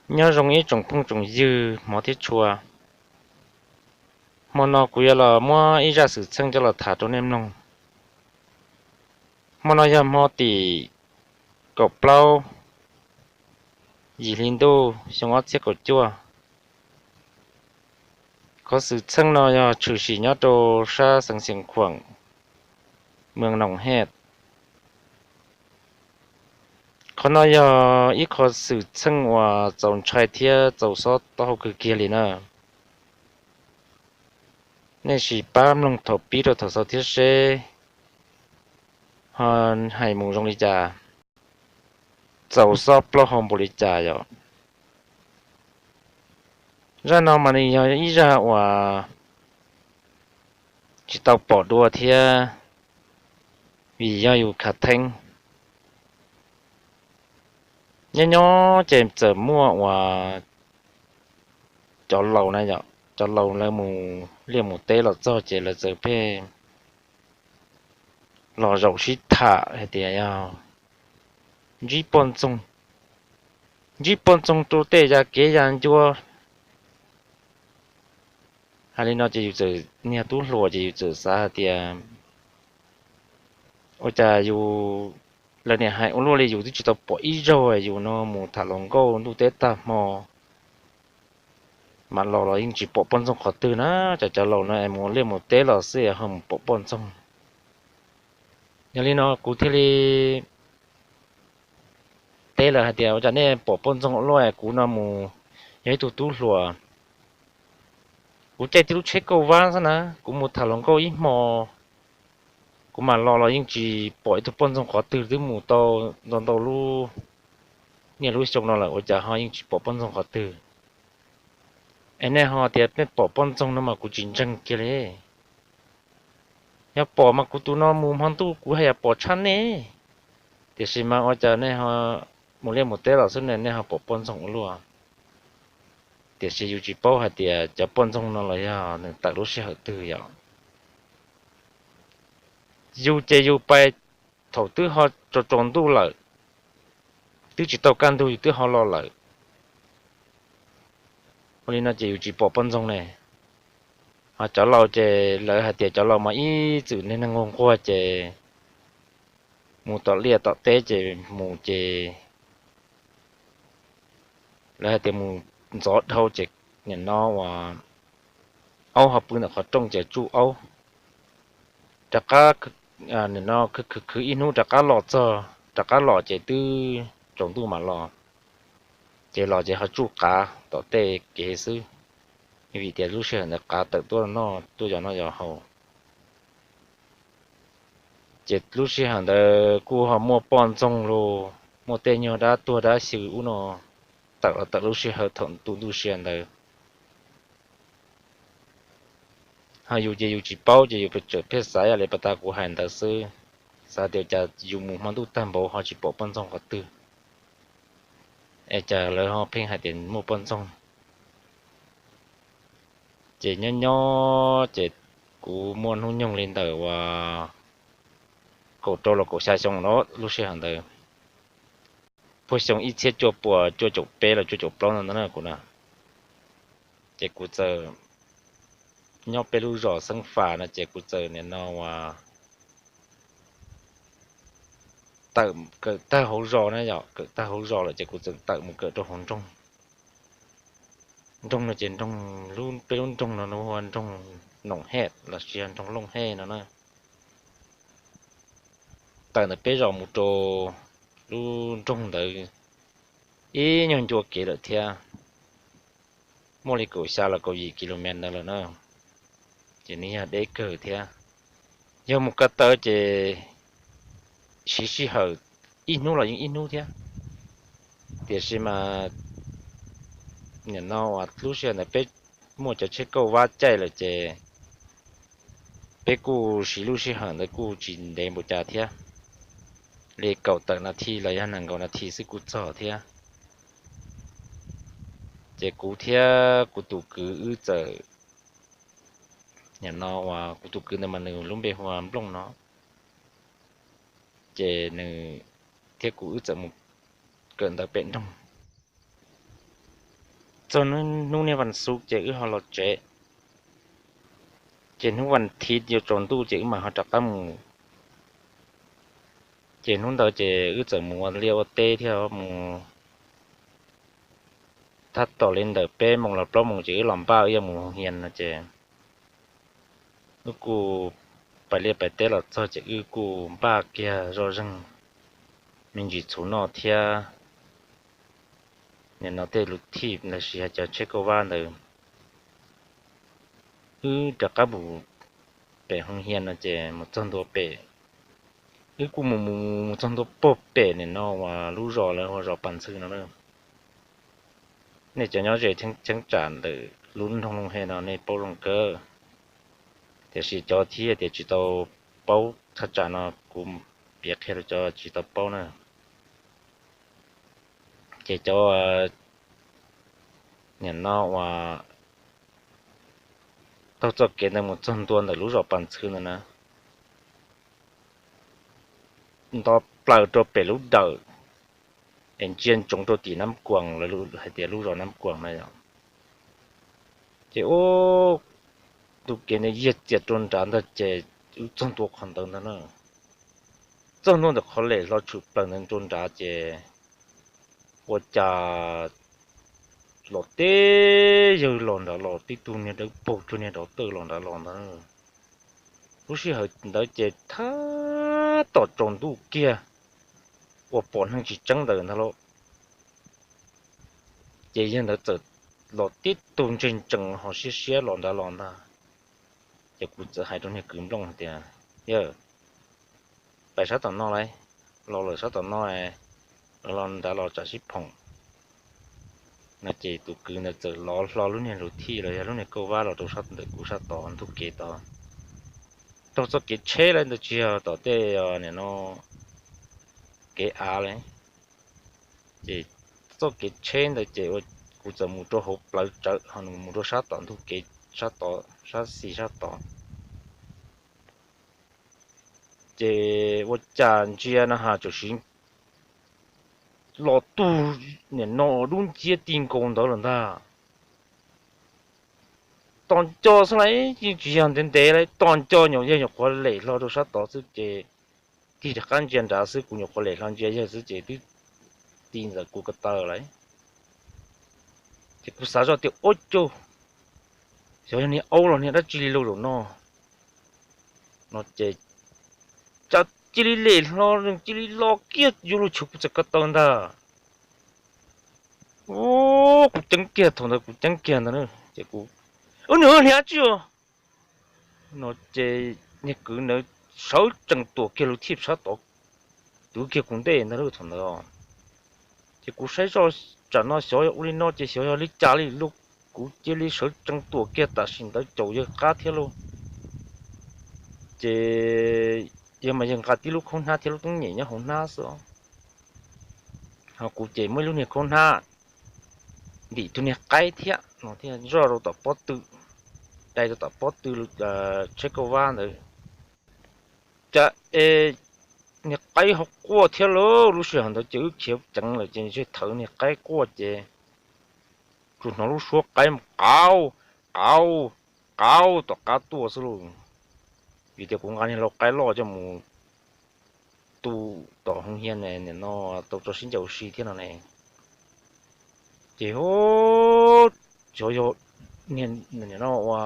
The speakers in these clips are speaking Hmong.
Nyob zoo ib tsoom phooj tsoom ywg hmov thiab tshua, hmo no kuv yuav los muab ib zaj xwm txheej coj los tham rau nej mloog. Hmo no yog hmo tim kaum plaub yim hli ntuj xyoo ob txhiab kaum cuaj. Qhov xwm txheej no yog tshwm sim nyob rau sab xeev Xiav Khuam, moos Noom Hej. Qhov no yog ib qho xwm txheej uas txaus ntshai thiab txaus xob taub hau kawg kiag li na. Nej sim pab mloog thaum pib rau thaum xaus thiab seb ho hais mus zoo li cas, txaus xob plaub hau npaum li cas yom. Zaj no mas nws yog ib zaj uas tsis tau pom dua thiab, vim yog yus khav theeb. Nyob nyob ces txawm muaj uas cov laus na, cov laus lawv mus liaj mus teb los txog ces lawv txawm pheej los zaum sib tham hais tias yog ntsib poj ntxoog, ntsib poj ntxoog rau tej yam kev yam ncua. Hais li no ces yus txawm niag tub hluas ces yus txawm xav hais tias ua cas yus, lawv niam hais ua luaj li yus twb tsis tau pom ib zaug, yus no mus tham hluas nkauj ntuj teb tag hmo mam los los yeej tsis pom poj ntxoog qhov twg na. Cov, cov laus no es mus liaj mus teb los xwb ho mus pom poj ntxoog. Yog li no kuv thiaj li teb lawv hais tias ua cas nej pom poj ntxoog ua luaj, kuv no mus yog ib tug tub hluas, kuv caij tib lub tsheb kauj vab xwb na, kuv mus tham hluas nkauj ib hmo kuv mam los los yeej tsis pom ib tug poj ntxoog qhov twg, twb mus tau ntau ntau lub niaj lub xyoo no lawm ua cas ho yeej tsis pom poj ntxoog qhov twg. Es nej ho tias nej pom poj ntxoog no mas kuv tsis ntseeg kiag li. Yog pom mas kuv tus no mus hmo ntuj kuv haj yam pom tshaj nej, tiam sis mas ua cas nej ho mus liaj mus teb los xwb ne nej ho pom poj ntxoog ua luaj. Tiam sis yus tsis paub hais tias cov poj ntxoog no los yog nws tawm lub sij hawm twg yom. Yus ces yus pais thaum twb ho tsaus tsaus ntuj lawm, twb tsis tau kaj ntug yus twb ho los lawm. Ua li no ces yus tsis pom poj ntxoog ne. Ho cov laus ces lawv hais tias cov laus mas ib txwm niag neeg nquag nquag ces mus tom liaj tom teb ces mus ces lawv hais tias mus ntxov dhau ces nim no uas aub ho pw ntawm qhov rooj ces tsuj aub, rov qab nim no khwv khwv khwv ib hnub rov qab los txog, rov qab los ces twb tsaus ntuj mam los. Ces los ces ho tsuj qav tom tej kev xwb, vim tias lub sij hawm ntawd qav tawm tuaj noj tuaj yos noj yos haus. Ces lub sij hawm ntawd kuj ho muaj poj ntxoog los muaj tej nyuag dab tuag dab xyw ub no tawm los tawm lub sij hawm thaum ntu ntuj sia ntawd. Ho yus ces yus tsis paub ces yus tseem pheej xav li pas tas kuv hais ntawd xwb, xav tias cas yus mus hmo ntuj tag npaum ho tsis pom poj ntxoog qhov twg, es cas lawv ho pheej hais tias muaj poj ntxoog. Ces nyob nyob ces kuv muaj hnub nyoog li ntawm uas kaum rau los kaum xya xyoo no lub sij hawm ntawd, puag xyoo ib txhiab cuaj puas cuaj caum peb los cuaj caum plaub no ntag na kuv na. Ces kuv txawm nyob peb lub zos Xeeb Fas no ces kuv txawm nim no uas tawm kawm tag hauv zos na yom, kawm tag hauv zos lawm ces kuv txawm tawm mus kawm rau hauv nroog. Nroog no ces nroog, peb lub nroog no hu ua nroog Noom Hej los sis yog nroog Looj Hej no na. Tawm ntawm peb zos mus rau lub nroog ntawd ib nyuag ncua kev lawm thiab, muaj li kaum xya los kaum yim kilomev ntawd lawm na. Ces nws yog deb kawg thiab, yog mus ko taw ces siv sij hawm ib hnub los yeej ib hnub thiab. Tiam sis mas nim no uas lub sij hawm ntawd peb muaj cov tsheb kauj vab caij lawm ces peb kuj siv lub sij hawm ntawd kuj tsis ntev npaum cas thiab, li kaum tawm nas this los yog nees nkaum nas this xwb kuj txog thiab. Ces kuv thiab kuv tus kwv wb txawm, nim no uas kuv tus kwv ntawd mas nws lub npe hu ua Nplooj no, ces nws thiab kuv wb txawm mus kawm ntawv pem nroog. Txog hnub niaj vas xuv ces wb ho los tsev, ces hnub vas thiv yuav tsaus ntuj ces wb mam ho rov qab mus. Ces hnub ntawd ces wb txawm mus ua liaj ua teb thiab mus, tab tom li ntawm peb moos los plaub moos ces wb los npaj wb yuav mus hauv hias no ces wb kuj pais liaj pais teb los txog ces wb kuj npaj kiag zoj zeeg me ntsis txhuv noj thiab nim no tej lus thij los sis hais cov tsheb kauj vab ntawd. Wb rov qab mus pem hauv hias no ces mus txog ntua pem, wb kuj mus mus mus txog ntua pem nim no uas lub zos lawv hu zos Pas Ntxhw no na. Nej cov nyob ze cheeb tsam ntawm lub nroog Looj Hej no nej paub zoo kawg, tiam sis cov thiab tias tsis tau paub thaj tsam no kuv piav qhia rau cov tsis tau paub na. Ces cov nim no uas taug txoj kev ntawd mus txog ntua ntawm lub zos Pas Ntxhw ntawd na, nto plaws rau pem lub dawm es ntsia ntsoov rau tim Nab Kuas, hais tias lub zos Nab Kuas na yom. Ces ua ntu kev ntawd yag txias rau nrad ntag ces wb txog ntua qhov ntawd ntag na. Txog ntua ntawm qhov lem hlo tshwm plaws ntawd rau nrad ces ua cas los teb yawg los nrad los tib tug niag dawb paug cuag niag dov tawj los nrad los ntag. Lub sij hawm ntawd ces tab tom tsaus ntuj kiag uas pom neeg tsis tseeb ntawd ntag lauj. Ces yawg ntawd txawm los tib tug ntseg ntsees ho siab siab los nrad los ntag. Ces kuv txawm hais rau niag kwv Nplooj hais tias, Yawg, pais sab tom no lauj, los lawm sab tom no, los nrad los tsam sib phoom. No ces tus kwv ntawd txawm lov hlo lub niag lus thij los yog lub niag kauj vab los rau sab ntawm kuv sab tod ntug kev tod. Taug txoj kev tsheb lawm ntawd tsis yog tom tej nim no kev av li. Ces txoj kev tsheb ntawd ces kuv txawm mus rau hauv plawv tsawv ho mus rau sab tom ntug kev, sab tod, sab xis sab tod. Ces ua cas ntsia no has tsam sim los tug nim no dub nciab ti nkaus ntawd lawm ntag. Tos nco xwb las, yeej tsis yog ntev ntev las, tos nco nyuam yog nyuam qhuav lem hlo rau sab tod xwb ces tig rov qab ntsia nrad xwb, kuv nyuam qhuav lem hlo ntsia yawg xwb ces twb ti ntawm kuv ko taw lawm. Ces kuv xav zoj tias ua cas xyov yog niag aub los niag dab tsi li lauj zaum no. No ces cas cia li lem hlo, cia li lo kiag yuav luag chwv kuv txawm ko taw ntag. Kuv ceeb kiag thaum ntawd, kuv ceeb kiag ntawd ces kuv, Ub, nws niag dab tsi os? No ces niag kwv ntawd sawv tsees tuam kiag lub thij sab tod, twv kiag kuv ntej ntag lauj thaum ntawd. Ces kuv saib zoj tsam no xyov yog ua li no ces xyov yog li cas li lauj, kuv cia li sawv tsees tuam kiag tam sim ntawd caum yawg qab thiab lauj. Ces yawg mas yawg nqa tib lub khaub hnab thiab lub teeb nyem nyob hauv hnab xwb. Ho kuv ces muaj ib lub niag khaub hnab ntim tus niag qaib thiab no thiab zoj rau tom pob tw, dai rau tom pob tw tsheb kauj vab ntawd. Cas es niag qaib ho quaj thiab lauj, lub sij hawm ntawd ces wb khiav ceev lawm ces ntshe thawv niag qaib quaj ces tsuas hnov lub suab qaib mus qauv, qauv, qauv tom qab tuaj xwb lauj. Vim tias kuv nqa niag lau qaib loj coj mus tu tom hoo hias no tau tso sib ncaws ua si thiab no ne. Ces xyov yog niag no ua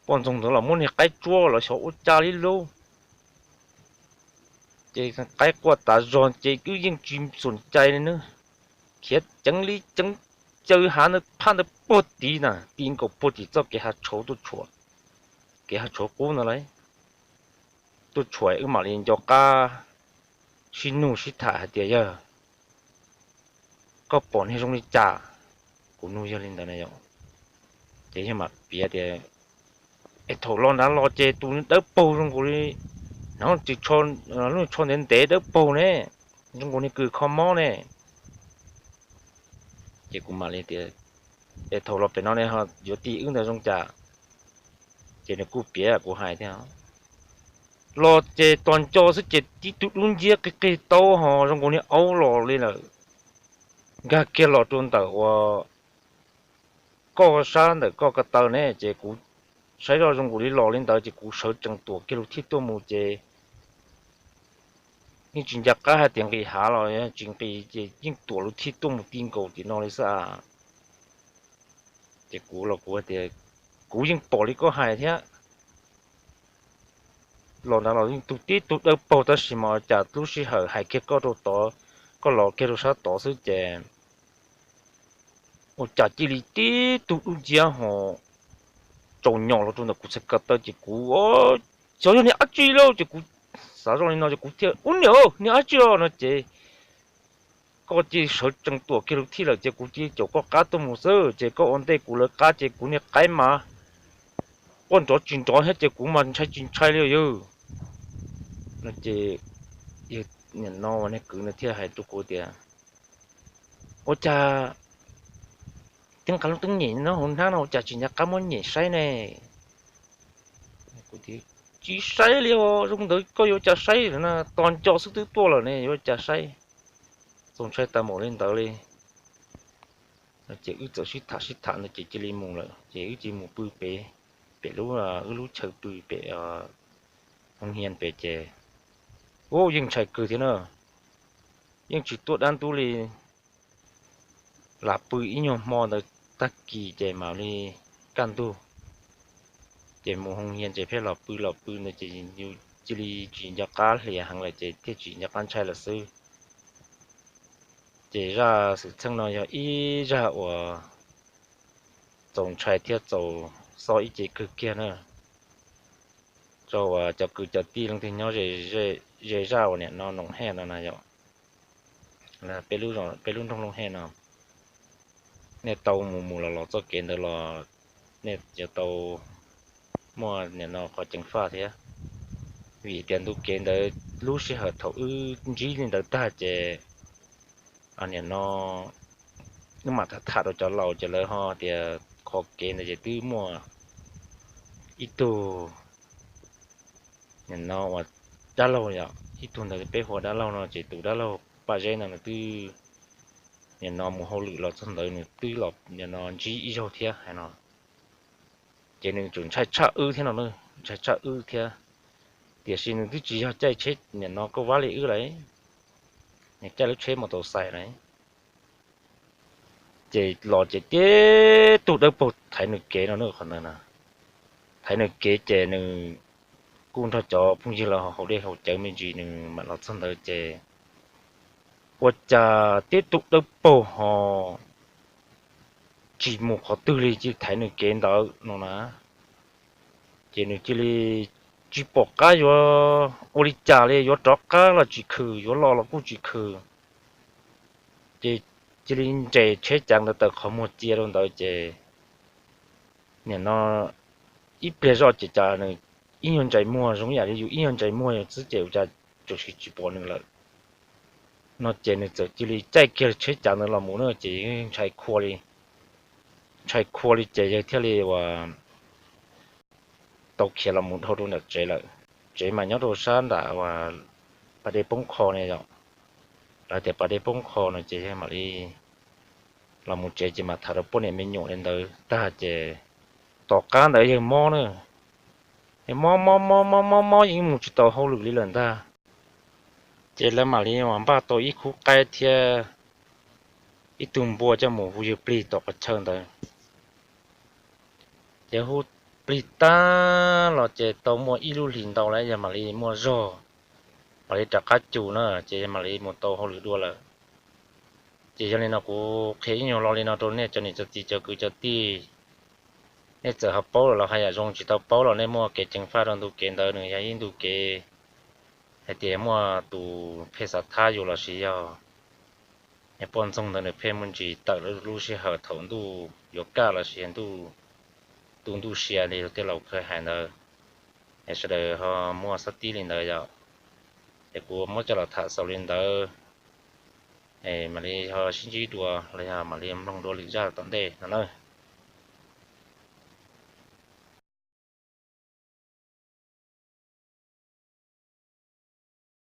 poj ntxoog ntawd los muab niag qaib tsuab los xyov ua cas li lauj. Ces qaib quaj tas zog ces wb yeej tsis xum cai li na, khiav ceev li ceev, caw hav ntawd phab ntawd puag tid na, ti nkaus puag tim txoj kev hav tshauv tuaj tshuam, kev hav tshauv qub ntawd lauj. Tuaj tshuam wb mam li nco qab sib nug sib tham hais tias, Yawg, koj pom niag zoo li cas? Kuv nug yawg li ntawd na yom. Ces yawg mam piav tias, Es thaum los nrad los ces tus dawb paug zoo nkaus li, hnov tsis, lub tsho ntev ntev dawb paug ne, zoo nkaus niag kws kho mob ne. Ces kuv mam li tias, Es thaum los pem no ne ho yuav ti wb ntawd zoo cas? Ces nws kuj piav kuv hais thiab, los ces tos nco xwb ces tib tug dub nciab qig qig taub ho zoo nkaus niag aub los li lawm, nkag kiag los rau ntawm ua koj sab ntawm koj ko taw ne ces kuv saib zoj zoo nkaus li los li ntawd ces kuv sawv tsees tuam kiag lub thij tuaj mus ces yeej tsis nco qab hais tias nqis hav los tsis nqis ces yeej tuam lub thij tuaj mus ti nkaus tim no li xwb. Ces kuv los kuv tias kuv yeej pom li koj hais thiab. Los ntawd los yeej tug tib tug dawb paug tab sis mas cas lub sij hawm hais kiag koj rau tod, koj los kiag rau sab tod xwb ces ua cas cia li tib tug dub nciab ho tsaus nyos los rau ntawm kuv txhais ko taw ces kuv, xyov yog niag dab tsi lauj ces kuv xav zoo li no ces kuv thiaj ub niam niag dab tsi os no ces koj cia li sawv tsees tuam kiag lub thij lawm ces kuv cia li caum koj qab tuaj mus xwb ces koj ua ntej kuv lawv qab ces kuv niag qaib mas quaj nrov tsis nrov thiab ces kuv mas ntshai tsis ntshai li yawg. No ces yawg, nim no uas niag kwv no thiaj hais rau kuv tias ua cas tib nqa lub teeb nyem no hauv hnab no ua cas tsis nco qab muab nyem saib ne? Tsis saib li os, zoo ntawd koj yuav cas saib na, tos nco xwb twb tuaj lawm ne yuav cas saib. Txaus ntshai tas maum li ntawd li. Ces wb txawm sib tham sib tham ntawd ces cia li mus lawm ces wb cia li mus pw pem, pem lub, wb lub chaw pw pem hoo hias pem ces, u, yeej ntshai kawg thiab na, yeej tsis tuaj dab ntub li. Lam pw ib nyuag hmo ntawd tag kis ces mam li kaj ntug ces mus hoo hias ces pheej los pw los pw ntawd ces yus cia li tsis nco qab hlias heev lawm ces thiaj tsis nco qab ntshai lawm xwb. Ces zaj xwm txheej no yog ib zaj uas txaus ntshai thiab txaus xob ib ce kawg kiag na, rau uas cov kwv cov tij leej twg nyob ze zaj uas nim no Looj Hej no na yom, peb lub nroog Looj Hej no, nej tau mus mus los los txoj kev ntawd los nej yuav tau muaj nim no qhov ceev faj thiab. Vim tias ntu kev ntawd lub sij hawm thaum wb ntsib li ntawd tag ces nim no wb mam tham tham rau cov laus ces lawv ho tias qhov kev ntawd ces twb muaj ib tug nim no uas dab laug yom, ib tug ntawd peb hu ua dab laug no ces tus dab laug Paj Zeb no nws twb nim no mus hauj lwm los txog ntawd nws twb los nim no ntsib ib zaug thiab hais no. Ces nws tseem ntshai tshaj wb thiab no, ntshai tshaj wb thiab, tiam sis nws twb tsis yog caij tsheb nim no kauj vab li wb lawm, nws caij lub tsheb mus tau xais lawm. Ces los ces tib tug dawb paug thaiv nws kev no na, qhov ntawd na, thaiv nws kev ces nws kuj nrog cov phooj ywg los haus dej haus cawv me ntsis nws mam los txog ntawd ces ua cas tib tug dawb paug ho tsis mus qhov twg li cia li thaiv nws kev ntawd no na. Ces nws cia li tsis pom qab yuav ua li cas li, yuav rov qab los tsis khwm, yuav los los kuj tsis khwm. Ces cia li nres tsheb cav ntawd tawm qhov muag cia rau ntawd ces nim no ib pliag zoj ces cas nws ib nyuag ntsais muag zoo yam li yus ib nyuag ntsais muag xwb ces ua cas tsuas tsis pom nws lawm. No ces nws txawm cia li caij kiag tsheb cav ntawd los mus na ces ntshai khua li, ntshai khua li ces yawg thiaj li uas tau khiav los mus dhau rau nram tsev lawm. Tsev mas nyob rau sab nram uas pas dej poob qho ne yom, lawv tias pas dej poob qho no ces yawg mam li los mus tsev ces mam tham rau poj niam me nyuam li ntawd tag ces tom qab ntawd yawg mob na, yawg mob mob mob mob mob mob yeej mus tsis tau hauj lwm li lawm ntag. Ces lawv mam li uas npaj tau ib khub qaib thiab ib tug npua coj mus hu yawg plig tom qhov chaw ntawd. Ces hu plig tag los ces tau muaj ib lub hlis ntau lawm yawg mam li muaj zog, mam li rov qab cus na ces yawg mam li mus tau hauj lwm dua lawm. Ces yog li no kuv qhia ib nyuag lo li no rau nej cov niam cov txiv cov kwv cov tij, nej txawm ho paub lawm los haj yam zoo, tsis tau paub los nej muaj kev ceev faj rau ntu kev ntawd, nws yog ib ntu kev hais tias muaj tus pheej xav thab yus lossis yog poj ntxoog ntawd nws pheej muaj ntsis tawm lub sij hawm thaum ntuj yuav kaj lossis tu ntuj sia li tej laus khaws hais ntawd. Es sawv daws ho muaj xab tib li ntawd yom. Es kuv muab coj los tham xaus li ntawd, es mam li ho sib ntsib dua los yog mam li mloog dua lwm zaj tom ntej no na.